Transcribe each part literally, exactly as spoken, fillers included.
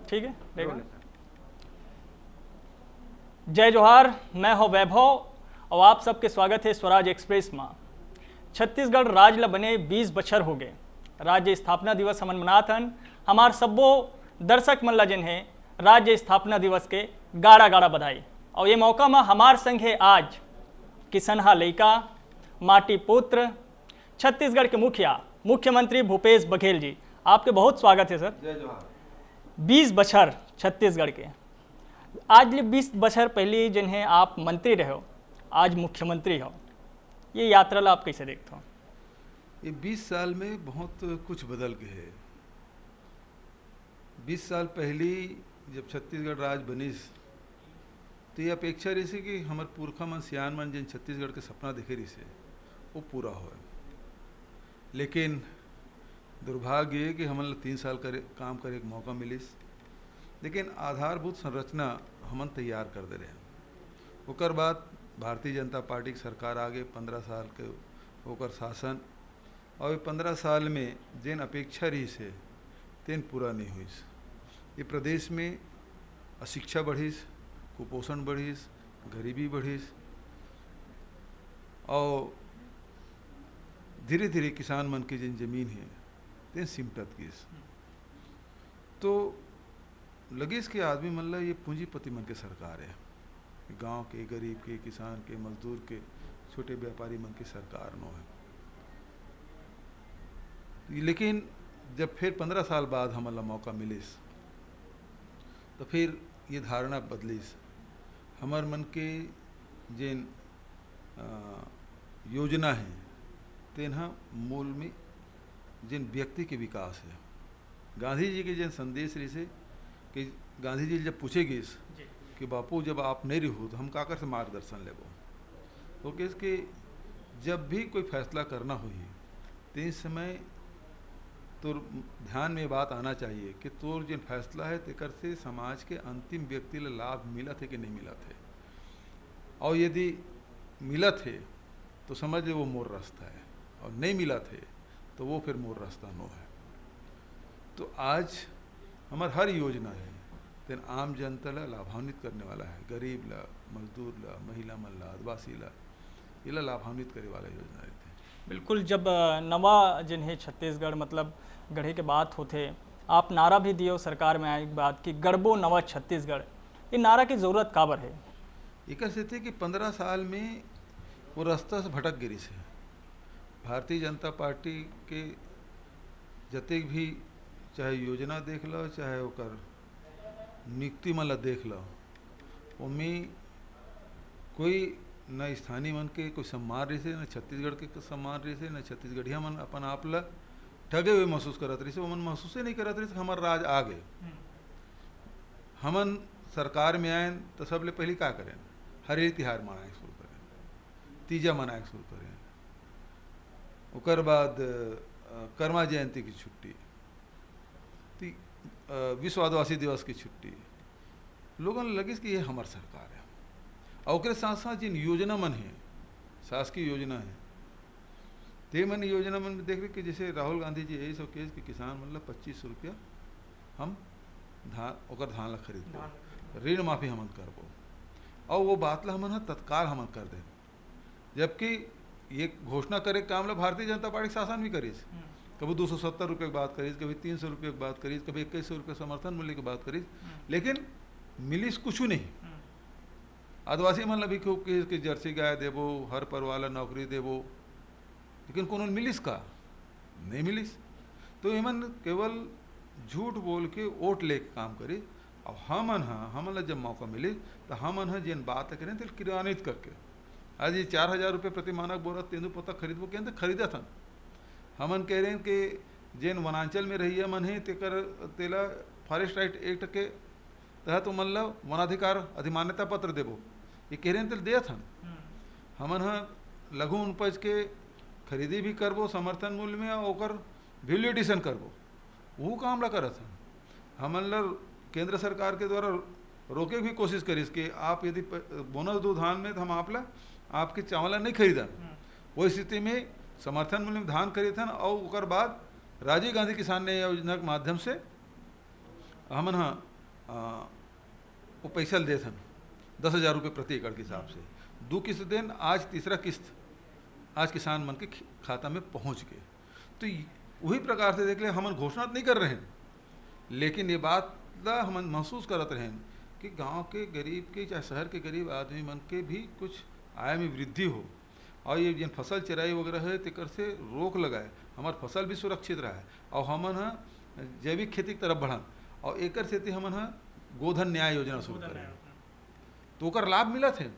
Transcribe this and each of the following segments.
ठीक है, देखो। जय जोहार, मैं हूं वैभव और आप सबके स्वागत है स्वराज एक्सप्रेस में। छत्तीसगढ़ राज ल बने बीस बछर हो गए। राज्य स्थापना दिवस हमन मनात हन। हमार सब्बो दर्शक मन ला जेन है राज्य स्थापना दिवस के गाड़ा गाड़ा बधाई। और ये मौका में हमार संग है आज किसनहा लइका, माटी पुत्र, छत्तीसगढ़ के मुखिया, मुख्यमंत्री भूपेश बघेल जी। आपके बहुत स्वागत है सर। जय जोहार। बीस बछर छत्तीसगढ़ के, आज ले बीस बछर पहले जिन्हें आप मंत्री रहे हो, आज मुख्यमंत्री हो, ये यात्रा ला आप कैसे देखते हो? ये बीस साल में बहुत कुछ बदल गए है। बीस साल पहली जब छत्तीसगढ़ राज बनिस, तो ये अपेक्षा रहिसे कि हमर पुरखा मन, सियान मन, जेन छत्तीसगढ़ के सपना देखे रहिसे, वो पूरा होय। लेकिन दुर्भाग्य ये कि हमन ल तीन साल करे, काम करे के मौका मिलिस, लेकिन आधारभूत संरचना हमन तैयार कर दे रहेन। ओकर बाद भारतीय जनता पार्टी के सरकार आगे, पंद्रह साल के ओकर शासन, और ये पंद्रह साल में जेन अपेक्षा रहिसे, तेन पूरा नहीं होइस। ये प्रदेश में अशिक्षा बढ़िस, कुपोषण बढ़िस, गरीबी बढ़िस, और धीरे धीरे किसान मन के जेन जमीन है, तेन सिमटत गिस। तो लगिस कि आदमी मन ल ये पूंजीपति मन के सरकार है, गांव के, गरीब के, किसान के, मजदूर के, छोटे व्यापारी मन के सरकार नो है। लेकिन जब फिर पंद्रह साल बाद हमन ला मौका मिलिस, तो फिर ये धारणा बदलिस। हमर मन के जेन, अ, योजना है, तेन ह मूल में जेन व्यक्ति के विकास है। गांधी जी के जेन संदेश रहिसे कि गांधी जी जब पूछे गिस कि बापू, जब आप नहीं रहू, तो हम काकर से मार्गदर्शन लेबो? तो कहिस कि जब भी कोई फैसला करना होही, तो इस समय तोर ध्यान में बात आना चाहिए कि तोर जेन फैसला है, तेकर से समाज के अंतिम व्यक्ति ला लाभ मिलत है कि नहीं मिलत है। और यदि मिलत है, तो समझ ले वो मोर रास्ता है, और नहीं मिलत है, तो वो फिर मोर रास्ता नो है। तो आज हमर हर योजना है, तेन आम जनता ला लाभान्वित करने वाला है, गरीब ला, मजदूर ला, महिला मन ला, आदिवासी ला, एला लाभान्वित करे वाला योजना रहिथे। बिल्कुल, जब, अ, नवा जिन्हें छत्तीसगढ़, मतलब, गढ़े के बात होथे, आप नारा भी दियो सरकार में आए के बाद कि गढ़बो नवा छत्तीसगढ़, ये नारा की जरूरत काबर है? एकर सेती कि पंद्रह साल में वो रास्ता से भटक गिरिस है। भारतीय जनता पार्टी के जतेक भी, चाहे योजना देख लो, चाहे ओकर नियुक्ति मन ला देख लो, ओमे कोई न स्थानीय मन के कोई सम्मान रहिसे, न छत्तीसगढ़ के सम्मान रहिसे, न छत्तीसगढ़िया मन अपन आप ला ठगे हुए महसूस करत रहिसे। ओमन महसूसे नहीं करत रहिसे कि हमर राज आ गे। हमन सरकार में आएन, तो सबले पहली का करेन? हरेली तिहार मनाए के शुरू करेन, तीजा मनाए के शुरू करेन, ओकर बाद, अ, कर्मा जयंती की छुट्टी, ती-, अ, विश्व आदिवासी दिवस की छुट्टी। लोगन ल लगिस कि ये हमर सरकार है। और ओकरे साथ साथ जिन योजना मन है, शासकीय योजना है, ते मन योजना मन में देख रहे कि जैसे राहुल गांधी जी यही सब कहिस कि किसान मन ला पच्चीस सौ रुपया हम धान, ओकर धान ला खरीदबो, धान ला खरीदबो। ऋण माफी हमन करबो, और वो बात ला हमन ह तत्काल हमन कर देन। जबकि ये घोषणा करे के काम ला भारतीय जनता पार्टी के शासन भी करिस। हम्म। कभी दो सौ सत्तर रुपये की बात करिस, कभी तीन सौ रुपये की बात करिस, कभी इक्कीस सौ रुपये समर्थन मूल्य की बात करिस, हम्म। लेकिन मिलिस कुछ नहीं। हम्म। आदिवासी मन ला भी खूब कहिस कि जर्सी गाय देबो, हर परिवार ला नौकरी देबो, लेकिन कोनो मिलिस का? नहीं मिलिस। तो एमन केवल झूठ बोल के वोट लेके काम करिस। अब हमन ह, हमन ला जब मौका मिलिस, तो हमन ह जेन बात करेन, तेल क्रियान्वित करके। आज ये चार हजार रुपये प्रति मानक बोरा तेंदू पत्ता खरीदबो कहेन, तो खरीदत हन। हमन कह रहे हैं कि जेन वनांचल में रहिया मन है, तेकर, तेला फॉरेस्ट राइट एक्ट के तहत ओमन ल वनाधिकार अधिमान्यता पत्र देबो, ये कह रहे हैं, तेल देत हन। हम्म। हमन ह लघु वनोपज के खरीदी भी करबो समर्थन मूल्य में, और ओकर वैल्यू एडिशन करबो, वो काम ला करत हन। हमन ल केंद्र सरकार के द्वारा रोके भी कोशिश करिस कि आप यदि प-, बोनस दो धान में, तो हम आप ला, आपके चावल ला नहीं खरीदन। हम्म। वो स्थिति में समर्थन मूल्य में धान खरीदथन, और ओकर बाद राजीव गांधी किसान न्याय योजना के माध्यम से हमन ह अ, वो पैसा ल देत हन दस हजार रुपये प्रति एकड़ के हिसाब से। दू किस्त देन, आज तीसरा किस्त आज किसान मन के ख-, खाता में पहुँच गे। तो य-, वही प्रकार से देख ले, हमन घोषणा तो नहीं कर रहे हैं, लेकिन ये बात ला हमन महसूस करत रहेन कि गांव के गरीब के, चाहे शहर के गरीब आदमी मन के भी कुछ आय में वृद्धि हो, और ये जेन फसल चराई वगैरह है, तेकर से रोक लगाए, हमार फसल भी सुरक्षित रहे, और हमन ह जैविक खेती की तरफ बढ़न, और एकर सेती हमन ह गोधन न्याय योजना शुरू गोधन करेन। न्याय योजना। तो ओकर लाभ मिलत है,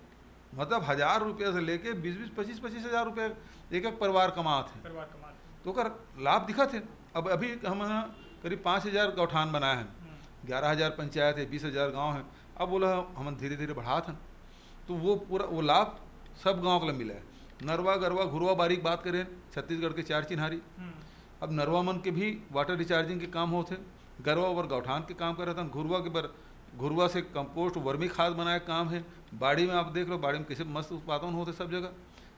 मतलब, हजार रुपया से लेके बीस बीस, पच्चीस पच्चीस हजार रुपया एक एक परिवार कमात है। परिवार कमात है। तो ओकर लाभ दिखत है। अब अभी हमन ह करीब पाँच हजार गौठान बनाए हैं, हम्म। ग्यारह हजार पंचायत है, बीस हजार गाँव है। अब बोला, हमन धीरे धीरे बढ़ात हन, तो वो पूरा, वो लाभ सब गाँव के ला मिला है। नरवा, गरवा, घुरवा, बारी की बात करें, छत्तीसगढ़ के चार चिन्हारी। हम्म। अब नरवा मन के भी वाटर रिचार्जिंग के काम होत है, गरवा बर गौठान के काम करत हन, घुरवा के बर, घुरवा से कंपोस्ट, वर्मी खाद बनाए के काम है। बाड़ी में आप देख लो, बाड़ी में कैसे मस्त उत्पादन होत है सब जगह।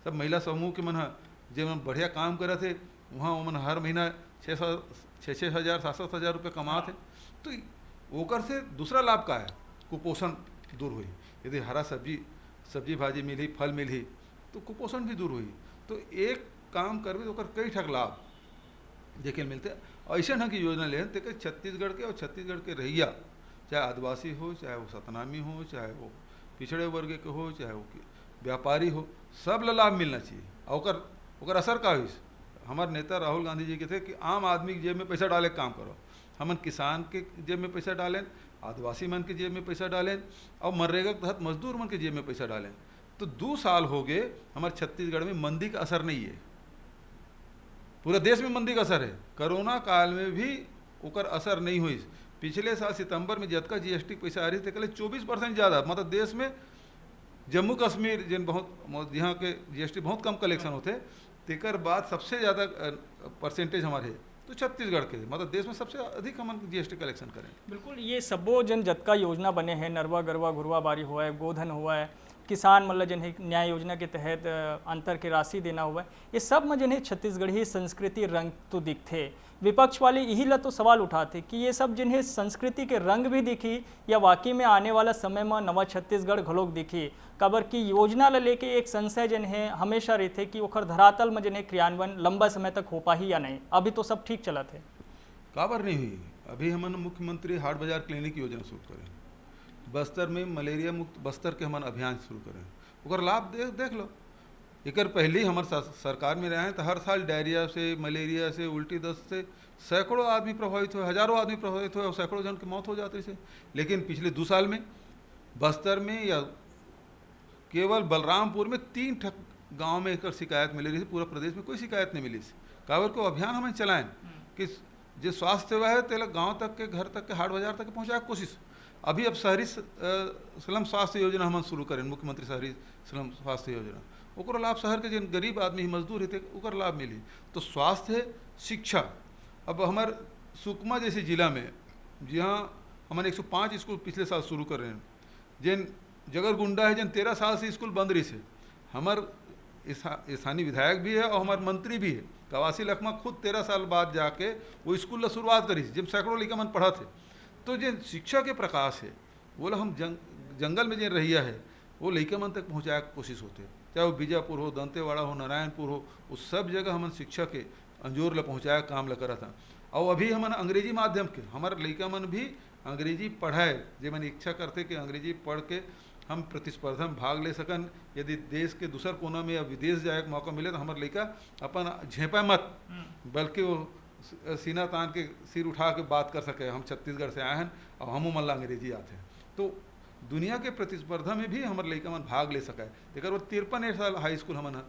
सब महिला समूह के मन ह, जे मन बढ़िया काम करत है, वहाँ ओमन हर महीना छः सौ, छः छः हजार, सात सात हजार रुपये कमात है। तो ओकर से दूसरा लाभ का है? कुपोषण दूर होई। यदि हरा सब्जी, सब्जी भाजी मिलही, फल मिलही, तो कुपोषण भी दूर होई। तो एक काम करबे तो ओकर कई ठक लाभ देखे ल मिलथे। अइसन ढंग के योजना लेन, तेकर छत्तीसगढ़ के और छत्तीसगढ़ के रहइया, चाहे आदिवासी हो, चाहे वो सतनामी हो, चाहे वो पिछड़े वर्ग के हो, चाहे वो कि-, व्यापारी हो, सब ला लाभ मिलना चाहिए। और ओकर, ओकर असर का होइस? हमार नेता राहुल गांधी जी कहते कि आम आदमी के जेब में पैसा डाले के काम करो। हमन किसान के जेब में पैसा डालेन, आदिवासी मन के जेब में पैसा डालेन, और मनरेगा के तहत मजदूर मन के जेब में पैसा डालेन। तो दू साल हो गए, हमार छत्तीसगढ़ में मंदी का असर नहीं है। पूरा देश में मंदी का असर है। कोरोना काल में भी ओकर असर नहीं होइस। पिछले साल सितंबर में जतका जीएसटी के पैसा आ रही, तेकर ले चौबीस परसेंट ज़्यादा, मतलब, देश में जम्मू कश्मीर, जिन बहुत, बहुत, यहाँ के जीएसटी बहुत कम कलेक्शन होते, तेकर बाद सबसे ज़्यादा, अ, परसेंटेज हमारे है। तो छत्तीसगढ़ के, मतलब, देश में सबसे अधिक हमन जीएसटी कलेक्शन करें। बिल्कुल, ये सबो जन जतका योजना बने हैं, नरवा, गरवा, घुरवा, बारी होवय, गोधन होवय, किसान मन ल जन हे न्याय योजना के तहत, अ, अंतर के राशि देना होवय, ये सब म जन हे छत्तीसगढ़ी संस्कृति रंग तो दिखथे। विपक्ष वाले इही ल तो सवाल उठाथे कि ये सब जन हे संस्कृति के रंग भी दिखही या वाकई में आने वाला समय म नवा छत्तीसगढ़ घलोक दिखही, काबर कि योजना ल लेके एक संशय जन हे हमेशा रहिथे कि ओखर धरातल म जन हे क्रियान्वयन लंबा समय तक हो पाही या नहीं। अभी तो सब ठीक चलत हे। काबर नहीं हुई? अभी हमन मुख्यमंत्री हाट बाजार क्लिनिक योजना शुरू करें, बस्तर में मलेरिया मुक्त बस्तर के हमन अभियान शुरू करें, ओकर लाभ देख, देख लो। एकर पहले ही हमर स-, सरकार में रहे हैं तो हर साल डायरिया से, मलेरिया से, उल्टी दस्त से सैकड़ों आदमी प्रभावित हुए, हजारों आदमी प्रभावित हुए और सैकड़ों जन के मौत हो जाते थे। लेकिन पिछले दो साल में बस्तर में या केवल बलरामपुर में तीन ठक गांव में एकर शिकायत मिले रही, पूरा प्रदेश में कोई शिकायत नहीं मिली। काबर को अभियान हमन चलाएं कि जे स्वास्थ्य सेवा है, तेला गांव तक के, घर तक के, हाट बाजार तक के पहुंचाए के कोशिश। अभी अब शहरी स-, अ, स्लम स्वास्थ्य योजना हमन शुरू करें, मुख्यमंत्री शहरी स्लम स्वास्थ्य योजना, ओकरो लाभ शहर के जेन गरीब आदमी ही, मजदूर ही, ते ओकर लाभ मिली। तो स्वास्थ्य है, शिक्षा। अब हमार सुकमा जैसे जिला में, जहाँ हमन एक सौ पाँच स्कूल पिछले साल शुरू कर रहे हैं, जेन जगरगुंडा है, जेन तेरह साल से स्कूल बंद रही से, हमार स्था-, स्थानीय विधायक भी है और हमार मंत्री भी है। कवासी लखमा खुद तेरह साल बाद जाके वो स्कूल ला शुरुआत करी, जब सैकड़ों लइका मन पढ़त है। तो जेन शिक्षा के प्रकाश है, वो ला हम जंग-, जंगल में जेन रहिया है, वो लइका मन तक पहुँचाए के कोशिश होते, चाहे वो बीजापुर हो, दंतेवाड़ा हो, नारायणपुर हो, वो सब जगह हमन शिक्षा के अंजोर ला पहुँचाए के काम ला करत हन। और अभी हमन अंग्रेजी माध्यम के, हमार लइका मन भी अंग्रेजी पढ़ाए, जेमन इच्छा करथे कि अंग्रेजी पढ़ के हम प्रतिस्पर्धा में भाग ले सकन, यदि देश के दूसर कोना में या विदेश जाए के मौका मिले, तो हमर लइका अपन झेंपे मत, हम्म। बल्कि वो स-, सीना तान के, सिर उठा के बात कर सके, "हम छत्तीसगढ़ से आए हन और हमू मन ला अंग्रेजी आथे।" तो दुनिया के प्रतिस्पर्धा में भी हमर लइका मन भाग ले सके। एकर बर तिरपन ए साल हाई स्कूल हमन ह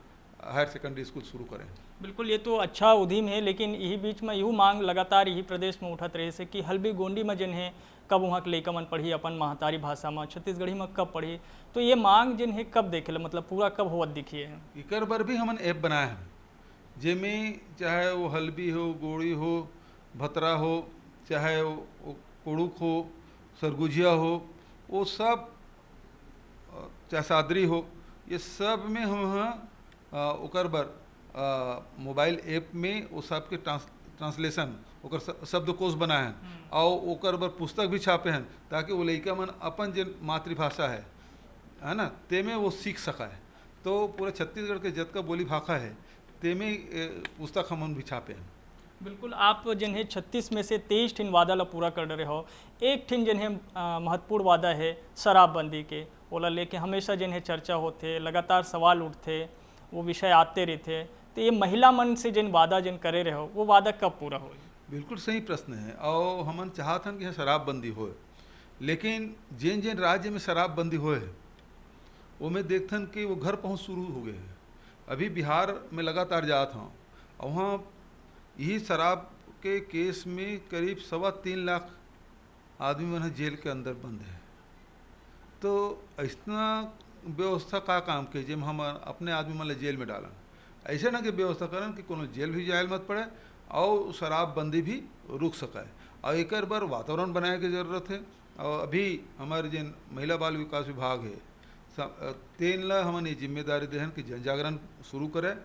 हायर सेकेंडरी स्कूल शुरू करें। बिल्कुल, ये तो अच्छा उद्यम है, लेकिन यही बीच में यहू मांग लगातार यही प्रदेश में उठत रहे से कि हल्बी गोंडी में जिन है, कब वहाँ के लइका मन पढ़ी अपन महतारी भाषा में, छत्तीसगढ़ी में कब पढ़ी, तो ये मांग जिन है कब देखे ला, मतलब पूरा कब होवत दिखी है? एकर बर भी हमन ऐप बनाए हैं, जेमे चाहे वो हल्बी हो, गोंडी हो, भतरा हो, चाहे वो, वो कोड़ुक हो, सरगुजिया हो, वो सब, अ, चाहे सादरी हो, ये सब में हम ह अ, ओकर बर, अ, मोबाइल ऐप में वो सब के ट्रांस-, ट्रांसलेशन, ओकर स-, शब्दकोश बनाए हन, अउ ओकर बर पुस्तक भी छापे हन, ताकि वो लइका मन अपन जेन मातृभाषा है, है ना, तेमे वो सीख सकय। तो पूरा छत्तीसगढ़ के जतका बोली भाखा है, तेमे, ए, पुस्तक हमन भी छापे हन। बिल्कुल, आप जेन हे छत्तीस में से तेईस ठिन वादा ला पूरा कर डरे हो। एक ठिन जेन हे, अ, महत्वपूर्ण वादा हे शराबबंदी के, ओला लेके हमेशा जेन हे चर्चा होथे, लगातार सवाल उठथे, वो विषय आते रहिथे। तो ये महिला मन से जेन वादा जेन करे रहे हो, वो वादा कब पूरा होही? बिल्कुल सही प्रश्न है। और हमन चाहत हन कि यहाँ शराबबंदी होए, लेकिन जेन जेन राज्य में शराबबंदी होए है, ओमे देखथन कि वो घर पहुँच शुरू हो गए है। अभी बिहार में लगातार जात हूँ, और वहाँ यही शराब के केस में करीब सवा तीन लाख आदमी मन ह जेल के अंदर बंद है। तो अइसना व्यवस्था का काम के, जेम हम अपने आदमी मन ल जेल में डालन? ऐसे ना कि व्यवस्था करन कि कोनो जेल भी जायल मत पड़े और शराबबंदी भी रुक सके। और एकर बर वातावरण बनाए के जरूरत है। और अभी हमारे जेन महिला बाल विकास विभाग है, स-, तेन ला हमन ये जिम्मेदारी देहन कि जन जागरण शुरू करे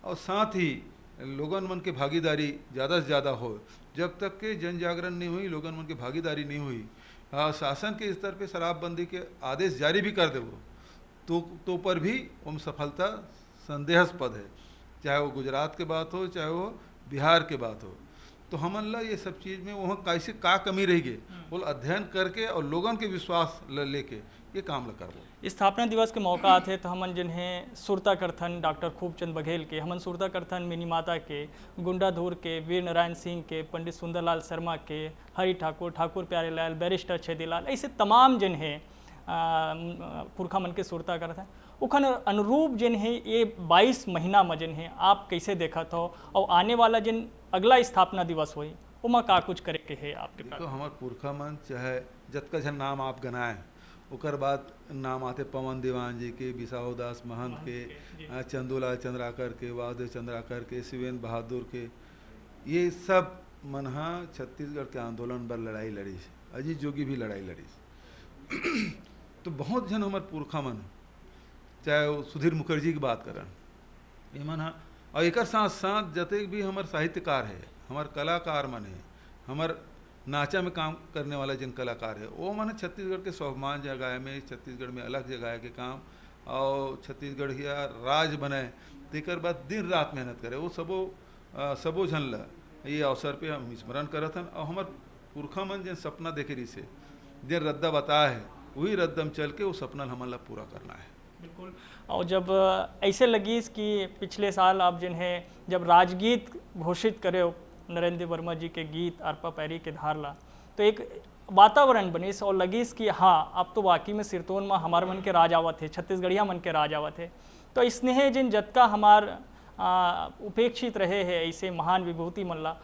और साथ ही लोगन मन के भागीदारी ज़्यादा से ज़्यादा हो। जब तक के जन जागरण नहीं हुई, लोगन मन के भागीदारी नहीं हुई, आ, शासन के स्तर पे शराबबंदी के आदेश जारी भी कर देबो, तो, तो पर भी ओम सफलता संदेहास्पद है। चाहे वो गुजरात के बात हो, चाहे वो बिहार के बात हो, तो हमन ला ये सब चीज़ में वहाँ कैसे का कमी रह गई, वो अध्ययन करके और लोगन के विश्वास ल-, लेके ये काम ल करबो। स्थापना दिवस के मौका आथे तो हमन जिन्हें सुरता करथन डॉक्टर खूबचंद बघेल के, हमन सुरता करथन मिनी माता के, गुंडाधुर के, वीर नारायण सिंह के, पंडित सुंदरलाल शर्मा के, हरि ठाकुर, ठाकुर प्यारेलाल, बैरिस्टर छेदीलाल, ऐसे तमाम जिन्हें, आ, पुरखा मन के सुरता करथन। उखन अनुरूप जिन्हें ये बाईस महीना में जिन्हें आप कैसे देखत हो और आने वाला जिन अगला स्थापना दिवस होही, ओमा का कुछ करे के हे आपके देखो, पास? हमार पुरखा मन, चाहे जतका झन नाम आप गनाए, ओकर बाद नाम आते पवन दीवान जी के, बिसाहू दास महंत महंत के, के, जी। अ, चंदूलाल चंद्राकर के, वासुदेव चंद्राकर के, शिवेंद्र बहादुर के, ये सब मन ह छत्तीसगढ़ के आंदोलन बर लड़ाई लड़ीस। अजीत जोगी भी लड़ाई लड़ीस। तो बहुत झन हमर पुरखा मन, चाहे वो सुधीर मुखर्जी की बात करन, ये मन ह, और एकर साथ साथ जतेक भी हमर साहित्यकार है, हमर कलाकार मन है, हमर नाचा में काम करने वाला जिन कलाकार है, वो मन छत्तीसगढ़ के स्वाभिमान जगाए में, छत्तीसगढ़ में अलख जगाए के काम, और छत्तीसगढ़िया राज बने, तेकर बाद दिन रात मेहनत करे। वो सबो, अ, सबो झन ल ये अवसर पे हम स्मरण करत हन, और हमर पुरखा मन जेन सपना देखे रहिस हे, जेन रद्दा बताए है, वही रद्दा में चल के वो सपना ल हमन ला पूरा करना है। बिल्कुल। और जब, अ, ऐसे लगिस कि पिछले साल आप जिन्हें जब राजगीत घोषित करे हो नरेंद्र वर्मा जी के गीत अरपा पैरी के धार ला, तो एक वातावरण बनिस और लगिस कि हाँ, अब तो वाकई में सिरतोन में हमार मन के राज आवत है, छत्तीसगढ़िया मन के राज आवत है। तो स्नेह जिन जतका हमार, आ, उपेक्षित रहे हैं ऐसे महान विभूति मन ला,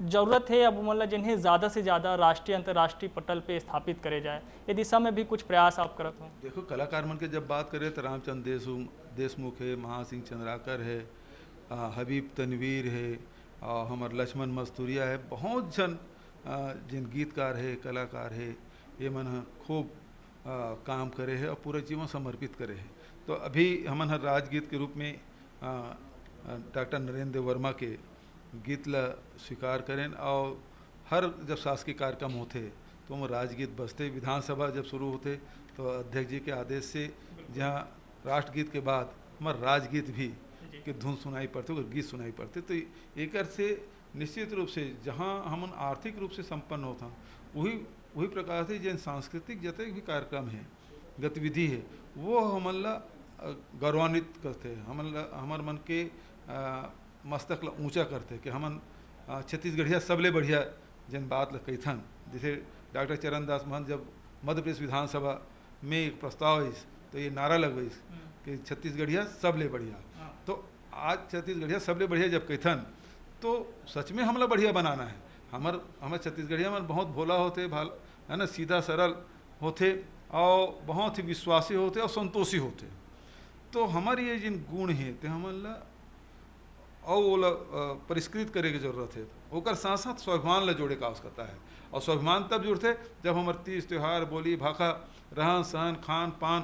जरूरत है अब मन ला जिन्हें ज़्यादा से ज़्यादा राष्ट्रीय, अंतर्राष्ट्रीय पटल पे स्थापित करे जाए, ये दिशा में भी कुछ प्रयास आप करत हो? देखो, कलाकार मन के जब बात करे तो रामचंद्र देशु-, देशमुख है, महासिंह चंद्राकर है, आ, हबीब तनवीर है, आ, हमर लक्ष्मण मस्तुरिया है, बहुत झन, आ, जिन गीतकार है, कलाकार है, ये मन ह खूब, आ, काम करे है और पूरा जीवन समर्पित करे है। तो अभी हमन हर राजगीत के रूप में, आ, आ, डॉक्टर नरेंद्र वर्मा के गीत ला स्वीकार करेन और हर जब शासकीय कार्यक्रम होथे, तो ओमा राजगीत बजथे। विधानसभा जब शुरू होथे, तो अध्यक्ष जी के आदेश से जहाँ राष्ट्रगीत के बाद हमर राजगीत भी जी। के धुन सुनाई पड़थे, ओकर गीत सुनाई पड़थे। तो एकर से निश्चित रूप से जहाँ हमन आर्थिक रूप से संपन्न होथन, वही, वही प्रकार से जेन सांस्कृतिक जतेक भी कार्यक्रम हे, गतिविधि हे, वो हमन ला, अ, गौरवान्वित करथे, हमन ला, हमर मन के, अ, मस्तक ला ऊंचा करथे कि हमन, अ, छत्तीसगढ़िया सबले बढ़िया जेन बात ला कहिथन। जैसे डॉक्टर चरण दास महंत जब मध्य प्रदेश विधानसभा में एक प्रस्ताव आइस, तो ये नारा लगवाइस हम्म। कि छत्तीसगढ़िया सबले बढ़िया। हाँ। तो आज छत्तीसगढ़िया सबले बढ़िया जब कहिथन, तो सच में हमला बढ़िया बनाना है। हमर, हमर छत्तीसगढ़िया मन बहुत भोला होथे, भाल-, है ना, सीधा सरल होथे और बहुत ही विश्वासी होथे और संतोषी होथे। तो हमर ये जिन गुण हे, ते हमन ला अउ ओला, अ, परिष्कृत करे के जरूरत हे। ओकर साथ-साथ स्वाभिमान ला जोड़े के आवश्यकता हे। अउ स्वाभिमान तब जुड़थे, जब हमर तीज, त्योहार, बोली, भाखा, रहन, सहन, खान, पान,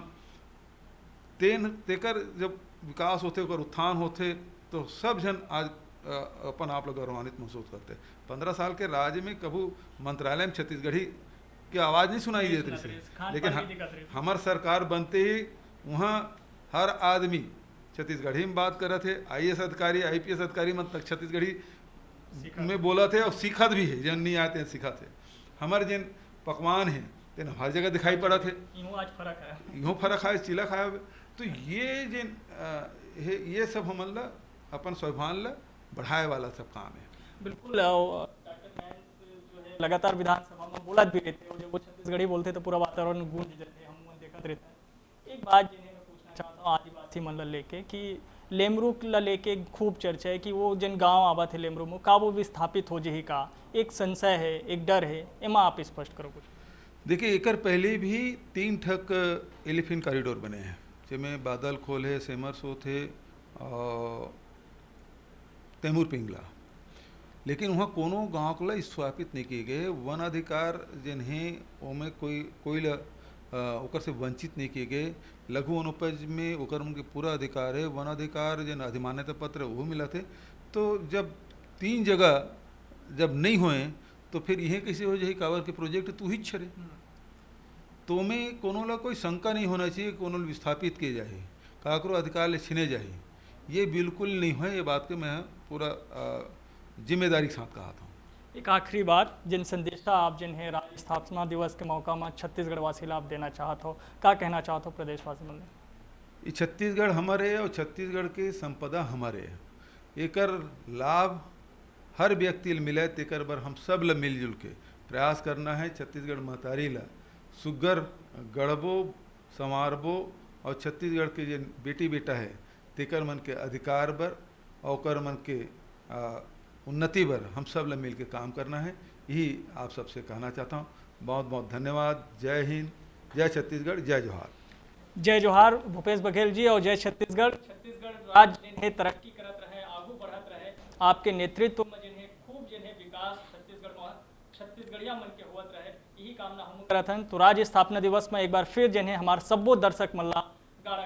तेन, तेकर जब विकास होथे, ओकर उत्थान होथे, तो सब झन आज अपन आप लोग गौरवान्वित महसूस करते। पंद्रह साल के राज में कभू मंत्रालय में छत्तीसगढ़ी के आवाज नहीं सुनाई देत रहिस, लेकिन हमर सरकार बनते ही वहाँ हर आदमी छत्तीसगढ़ी में बात करत हे। आईएएस अधिकारी, आईपीएस अधिकारी मन तक छत्तीसगढ़ी में बोलत हे और सीखत भी हे, जेन नहीं आते हैं सीखत हे। हमर जेन पकवान हे तेन हर जगह दिखाई पड़त हे। इहों आज फर्क है। इहों फर्क है, चीला खाया। तो ये जेन ये सब हमन ला अपन स्वाभिमान ला बढ़ाए वाला सब काम है। बिल्कुल। लगातार विधानसभा में बोलत भी रहते हो, जब वो छत्तीसगढ़ी बोलते तो पूरा वातावरण गूंज जाते, हम देखत रहते हैं। एक बात जिन्हें मैं पूछना चाहता हूँ आदिवासी मन ला लेके कि लेमरू ला लेके खूब चर्चा है कि वो जिन गांव आवत है लेमरू में, का वो विस्थापित हो जही का, एक संशय है, एक डर है, एमा आप स्पष्ट करो कुछ। देखिए, एकर पहले भी तीन ठक एलिफेंट कॉरिडोर बने हैं, जेमे बादल खोल है, सेमर सोत है और तैमूर पिंगला। लेकिन वहाँ कोनो गांव ला स्थापित नहीं किए गए। वन अधिकार जेन हे, ओमे कोई, कोई ला, अ, ओकर से वंचित नहीं किए गए। लघु वनोपज में ओकर मन के पूरा अधिकार है। वन अधिकार जेन अधिमान्यता पत्र है, वो मिला थे। तो जब तीन जगह जब नहीं होए, तो फिर यह कैसे हो जाए, काबर के प्रोजेक्ट तू ही छरे। तो में कोनो ला कोई शंका नहीं होना चाहिए, कोनो ला विस्थापित किए जाए, काकरो अधिकार ले छीने जाए, ये बिल्कुल नहीं होए। ये बात के मैं पूरा, अ, जिम्मेदारी के साथ कहा था। एक आखिरी बात, जिन संदेशा आप जिन है राज्य स्थापना दिवस के मौका में छत्तीसगढ़ वासी ला आप देना चाहत हो, का कहना चाहत हो प्रदेशवासी मन ले? ये छत्तीसगढ़ हमारे और छत्तीसगढ़ के संपदा हमारे, एकर लाभ हर व्यक्ति ल मिले, तेकर बर हम सब ल मिलजुल के प्रयास करना है। छत्तीसगढ़ महतारी ला सुग्घर गढ़बो, संवारबो और छत्तीसगढ़ के जे बेटी बेटा है, तेकर मन के अधिकार बर और ओकर मन के, आ, उन्नति बर हम सब ल मिल के काम करना है। यही आप सबसे कहना चाहता हूँ। बहुत बहुत धन्यवाद। जय हिंद, जय छत्तीसगढ़, जय जोहार। जय जोहार भूपेश बघेल जी और जय छत्तीसगढ़। छत्तीसगढ़ राज्य जिन्हें तरक्की करत रहे, आगू बढ़त रहे, आपके नेतृत्व में जिन्हें खूब जिन्हें विकास छत्तीसगढ़ में छत्तीसगढ़िया मन के होत रहे, यही कामना हम करत हन। तो राज्य स्थापना दिवस में एक बार फिर जिन्हें हमार सब्बो दर्शक मन ला गाड़ा